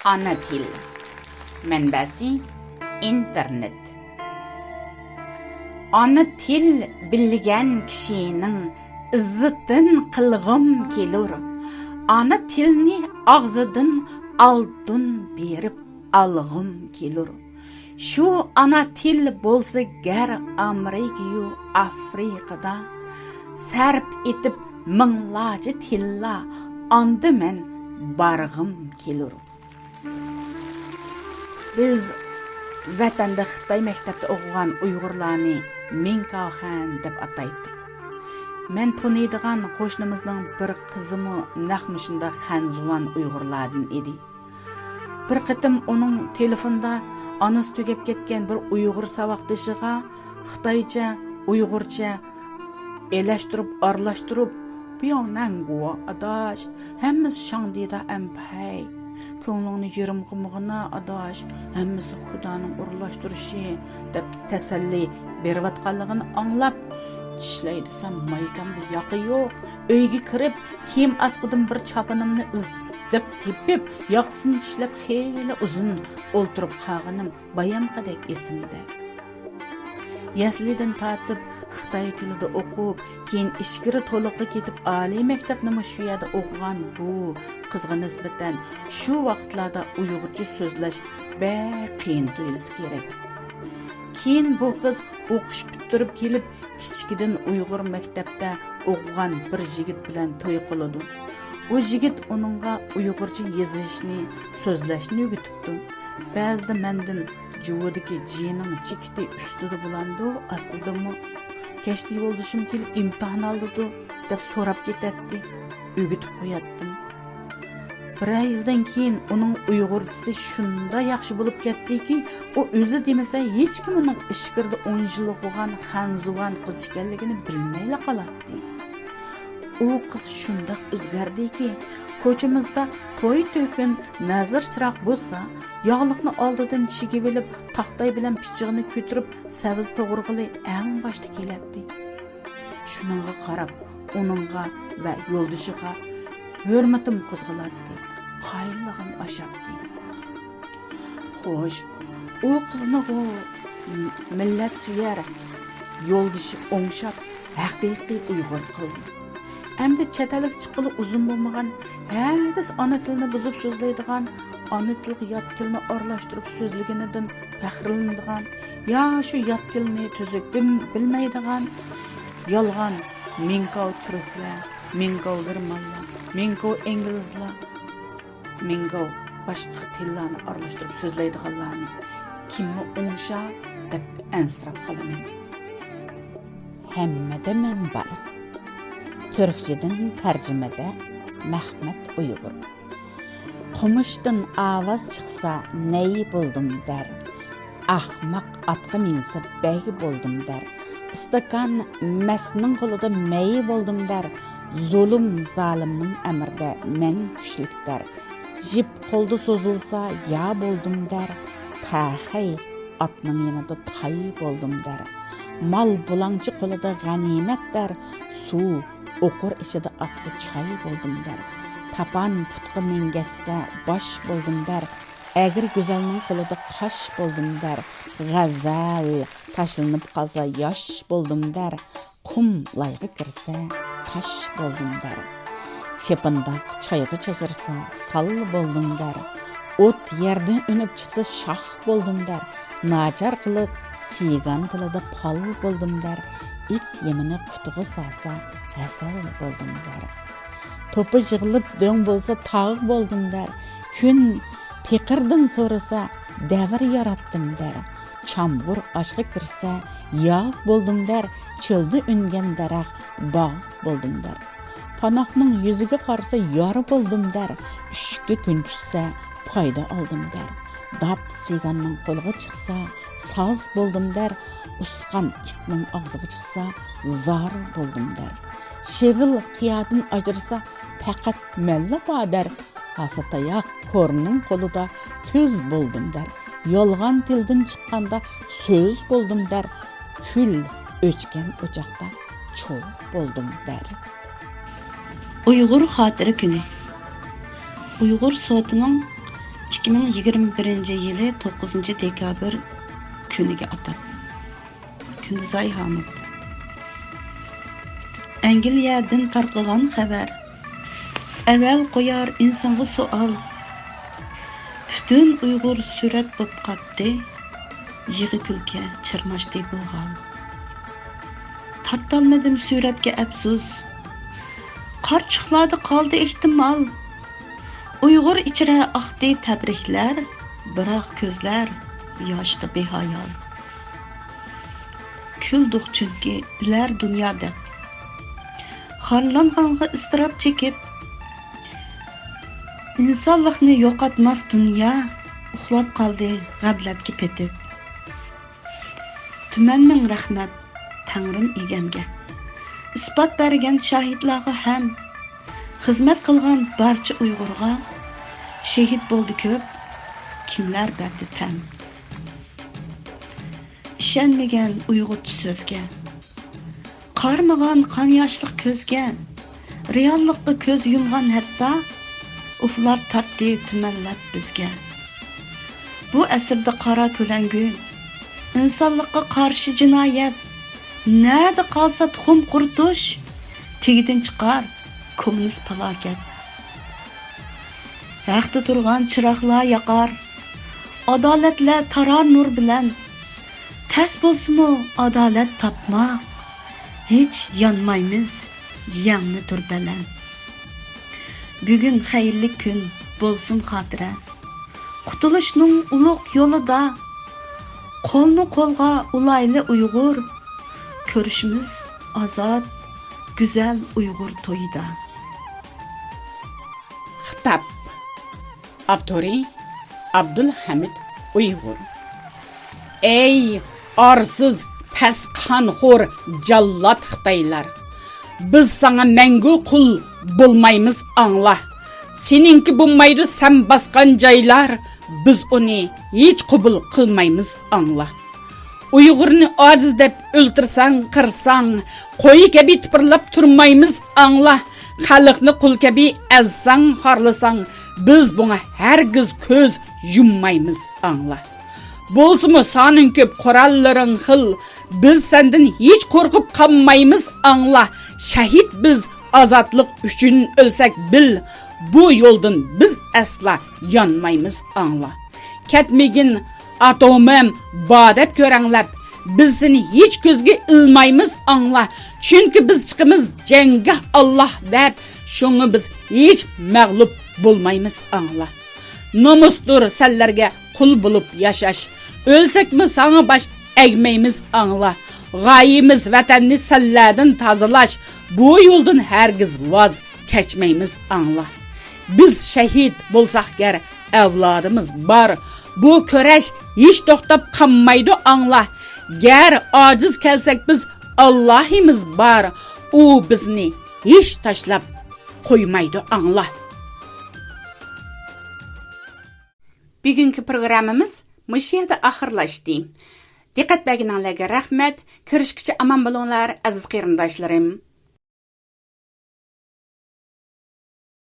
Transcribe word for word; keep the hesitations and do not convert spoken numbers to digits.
ئانا تىل. مەنبەسى: ئىنتېرنېت. ئانا تىل بىلگەن كىشىنىڭ ئىززىتىن قىلغۇم كېلۇر. ئانا تىلنى ئاغزىدىن ئالتۇن بېرىپ ئالغۇم كېلۇر. شۇ ئانا تىل بولسا گەر ئامېرىكىيۇ ئافرىقىدا، سەرپ ئېتىپ مىڭلارچە تىللا، ئاندا مەن بارغۇم كېلۇر. بىز ۋەتەندە خىتاي مەكتەپتە ئوقۇغان ئۇيغۇرلارنى مىڭكاۋخەن دەپ ئاتايتتۇق. مەن تونۇيدىغان قوشنىمىزنىڭ بىر قىزىمۇ نەق مۇشۇنداق خەنزۇۋان ئۇيغۇرلاردىن ئىدى. بىر قېتىم ئۇنىڭ تېلېفوندا ئانىسى تۈگەپ كەتكەن بىر ئۇيغۇر ساۋاقدىشىغا خىتايچە، ئۇيغۇرچە ئېلەشتۈرۈپ، ئارىلاشتۇرۇپ، بىياۋ نەنگۇ ئاداش، ھەممىسى شاڭدىدا ئەمپەي. كۆڭلۈڭنى يېرىم قىلمىغىنا ئاداش، ھەممىسى خۇدانىڭ ئورۇنلاشتۇرۇشى، دەپ تەسەللى بېرىۋاتقانلىقىنى ئاڭلاپ، چىشلەي دېسەم مايكامدا ياقا يوق. ئۆيگە كىرىپ، كىيىم ئاسقۇدىن بىر چاپىنىمنى ئىزدەپ تېپىپ، ياقىسىنى چىشلەپ خېلى ئۇزۇن ئولتۇرۇپ قالغىنىم بايامقىدەك ئېسىمدە. يەسلىدىن تارتىپ خىتاي تىلىدا ئوقۇپ، كېيىن ئىچكىرى تولۇققا كېتىپ، ئالىي مەكتەپنىمۇ شۇ يەردە ئوقۇغان بۇ قىزغا نىسبەتەن شۇ ۋاقىتلاردا ئۇيغۇرچە سۆزلەش بەك قىيىن تۇيۇلسا كېرەك. كېيىن بۇ قىز ئوقۇش پۈتتۈرۈپ كېلىپ، كىچىكىدىن ئۇيغۇر مەكتەپتە ئوقۇغان بىر يىگىت بىلەن توي قىلىدۇ. ئۇ يىگىت ئۇنىڭغا ئۇيغۇرچە يېزىشنى، سۆزلەشنى ئۆگىتىپتۇ. بەزىدە مەندىن جۇۋۇدىكى جىنىڭ چېكىتى ئۈستىدە بولامدۇ، ئاستىدىمۇ؟ كەچتە يولدىشىم كېلىپ ئىمتىھان ئالىدۇ دەپ سوراپ كېتەتتى. ئۆگىتىپ قوياتتىم. بىرەر يىلدىن كېيىن ئۇنىڭ ئۇيغۇرچىسى شۇنداق ياخشى بولۇپ كەتتىكى، ئۇ ئۆزى دېمىسە، ھېچكىم ئۇنىڭ ئىچكىرىدە ئون يىل ئوقۇغان خەنزۇۋان قىز ئىكەنلىكىنى بىلمەيلا قالاتتى. ئۇ قىز شۇنداق ئۆزگەردىكى، كوچىمىزدا توي-تۆكۈن، نەزىر-چىراغ بولسا، ياغلىقنى ئالدىدىن چىگىۋېلىپ، تاختاي بىلەن پىچىقىنى كۆتۈرۈپ، سەۋزە توغرىغىلى ئەڭ باشتا كېلەتتى. شۇنىڭغا قاراپ، ئۇنىڭغا ۋە يولدىشىغا ھۆرمىتىم قوزغىلاتتى، قايىللىقىم ئاشاتتى. خوش، ئۇ قىزنىغۇ مىللەتسۆيەر يولدىشى ئوڭشاپ، ھەقىقىي ئۇيغۇر قىلدى. ئەمدى چەت ئەلگە چىققىلى ئۇزۇن بولمىغان، ھەدىسى ئانا تىلىنى بۇزۇپ سۆزلەيدىغان، ئانا تىلغا يات تىلنى ئارىلاشتۇرۇپ سۆزلىگىنىدىن پەخىرلىنىدىغان، يا شۇ يات تىلنى تۈزۈك بىم-، بىلمەيدىغان، يالغان مىڭكاۋ تۈركلەر، مىڭكاۋ گېرمانلار، مىڭكاۋ ئىنگلىزلار، مىڭكاۋ باشقا تىللارنى ئارىلاشتۇرۇپ سۆزلەيدىغانلارنى كىممۇ ئوڭشار دەپ ئەنسىرەپ قالىمەن. ھەممىدە مەن بار. تۈركچىدىن تەرجىمىدە مەخمەت ئۇيغۇر. قومۇشتىن ئاۋاز چىقسا، نەي بولدۇم دەر. ئەخمەق ئاتقا مىنسە، بەگ بولدۇم دەر. ئىستاكان مەستنىڭ قولىدا، مەي بولدۇم دەر. زۇلۇم زالىمنىڭ ئەمرىدە، مەن كۈچلۈك دەر. يىپ قولدا سوزۇلسا، يا بولدۇم دەر. تەخەي ئاتنىڭ يېنىدا، تاي بولدۇم دەر. مال بۇلاڭچى قولىدا، غەنىيمەت دەر. سۇ ئوقۇر ئىچىدە ئاقسا، چاي بولدۇم دەر. تاپان پۇتقا مىنگەشسە، باش بولدۇم دەر. ئەگرى گۈزەلنىڭ قولىدا، قاش بولدۇم دەر. غەزەل تاشلىنىپ قالسا، ياش بولدۇم دەر. قۇم لايغا كىرسە، تاش بولدۇم دەر. چېپىنداق چايغا چاچرىسا، سال بولدۇم دەر. ئوت يەردىن ئۈنۈپ چىقسا، شاخ بولدۇم دەر. ناچار قىلىپ سىگان تىلىدا، پال بولدۇم دەر. ئىت يېمىنى قۇتىغا سالسا، ھەسەل بولدۇم دەر. توپا يىغىلىپ دۆڭ بولسا، تاغ بولدۇم دەر. كۈن پېقىردىن سورىسا، دەۋر ياراتتىم دەر. چامغۇر ئاشقا كىرسە، ياغ بولدۇم دەر. چۆلدە ئۈنگەن دەرەخ، باغ بولدۇم دەر. پاناھنىڭ يۈزىگە قارىسا، يار بولدۇم دەر. ئۈشۈككە كۈن چۈشسە، پايدا ئالدىم دەر. داپ سىگاننىڭ قولىغا چىقسا، ساز بولدۇم دەر. ئۇسقان ئىتنىڭ ئاغزىغا چىقسا، زار بولدۇم دەر. شېغىل قىيادىن ئاجرىسا، پەقەت مەنلا بار دەر. ھاسا تاياق كورنىڭ قولىدا، تۆز بولدۇم دەر. يالغان تىلدىن چىققاندا، سۆز بولدۇم دەر. كۈل ئۆچكەن ئوچاقتا، چوغ بولدۇم دەر. ئۇيغۇر خاتىرە كۈنى. ئۇيغۇر سوتىنىڭ ئىككى مىڭ يىگىرمە بىرىنچى يىلى توققۇزىنچى دېكابىر كۈنىگە ئاتاپ. كۈندىزاي ھامۇت. ئەنگلىيەدىن تارقىغان خەۋەر. ئەۋەل قويار ئىنسانغا سوئال. پۈتۈن ئۇيغۇر سۈرەت بوپ قاتتى. يىغا كۈلكە چىرماشتى بۇ ھال. تارتالمىدىم سۈرەتكە ئەپسۇس. قارچۇقلاردا قالدى ئېھتىمال. ئۇيغۇر ئىچرە ئاقتى تەبرىكلەر، بىراق كۆزلەر ياشتا بىھايال. كۈلدۇق چۈنكى ئۆلەر دۇنيا دەپ. خارلانغانغا ئىزتىراپ چېكىپ، ئىنسانلىقنى يوقاتماس دۇنيا، ئۇخلاپ قالدى غەپلەتكە پېتىپ. تۈمەنمىڭ رەھمەت تەڭرىم ئىگەمگە. ئىسپات بەرگەن شاھىتلارغا ھەم، خىزمەت قىلغان بارچە ئۇيغۇرغا، شېھىت بولدى كۆپ، كىملەر بەردى تەن. ئىشەنمىگەن ئۇيغۇرچە سۆزگە، قارىمىغان قان ياشلىق كۆزگە، رېئاللىققا كۆز يۇمغان ھەتتا، ئۇفلار تارتتى تۈمەنلەپ بىزگە. بۇ ئەسىردە قارا كۆلەڭگۈ، ئىنسانلىققا قارشى جىنايەت. نەدە قالسا تۇخۇم قۇرۇتۇش، تېگىدىن چىقار كوممۇنىست پالاكەت. ھەقتە تۇرغان چىراغلار ياقار، ئادالەتلەر تارار نۇر بىلەن. تەس بولسىمۇ ئادالەت تاپماق، ھېچ يانمايمىز، يەڭنى تۇر بەلەن. بۈگۈن خەيرلىك كۈن بولسۇن خاتىرە. قۇتۇلۇشنىڭ ئۇلۇغ يولىدا، قولنى قولغا ئۇلايلى ئۇيغۇر. كۆرۈشىمىز ئازاد، گۈزەل ئۇيغۇر تويىدا. خىتاب. ئاپتورى: ئابدۇلھەمىد ئۇيغۇر. ئەي ئارسىز، پەس قانخور، جاللات خىتايلار! بىز ساڭا مەڭگۈ قۇل بولمايمىز، ئاڭلا. سېنىڭكى بولمايدۇ سەن باسقان جايلار، بىز ئۇنى ھېچ قوبۇل قىلمايمىز، ئاڭلا. ئۇيغۇرنى ئاجىز دەپ ئۆلتۈرسەڭ، قىرساڭ، قوي كەبى تىپىرلاپ تۇرمايمىز، ئاڭلا. خەلقنى قۇل كەبى ئەزسەڭ، خارلىساڭ، بىز بۇڭا ھەرگىز كۆز يۇممايمىز، ئاڭلا. بولسىمۇ سانىڭ كۆپ، قوراللىرىڭ خىل، بىز سەندىن ھېچ قورقۇپ قالمايمىز، ئاڭلا. شەھىت بىز، ئازادلىق ئۈچۈن ئۆلسەك بىل، بۇ يولدىن بىز ئەسلا يانمايمىز، ئاڭلا. كەتمىگىن ئاتومىم بار دەپ كۆرەڭلەپ، بىز سېنى ھېچ كۆزگە ئىلمايمىز، ئاڭلا. چۈنكى بىز چىقىمىز جەڭگە ئاللاھ دەپ، شۇڭا بىز ھېچ مەغلۇپ بولمايمىز، ئاڭلا. نومۇستۇر سەنلەرگە قۇل بولۇپ ياشاش. ئۆلسەكمۇ ساڭا باش ئەگمەيمىز، ئاڭلا. غايىمىز ۋەتەننى سەنلەردىن تازىلاش. بۇ يولدىن ھەرگىز ۋاز كەچمەيمىز، ئاڭلا. بىز شەھىت بولساق گەر، ئەۋلادىمىز بار. بۇ كۈرەش ھېچ توختاپ قالمايدۇ، ئاڭلا. گەر ئاجىز كەلسەك بىز، ئاللاھىمىز بار. ئۇ بىزنى ھېچ تاشلاپ قويمايدۇ، ئاڭلا. بۈگۈنكى پروگراممىمىز مۇشۇ يەردە ئاخىرلاشتى. دىققەت بەرگىنىڭلارغا رەھمەت. كۆرۈشكىچە ئامان بولۇڭلار، ئەزىز قېرىنداشلىرىم.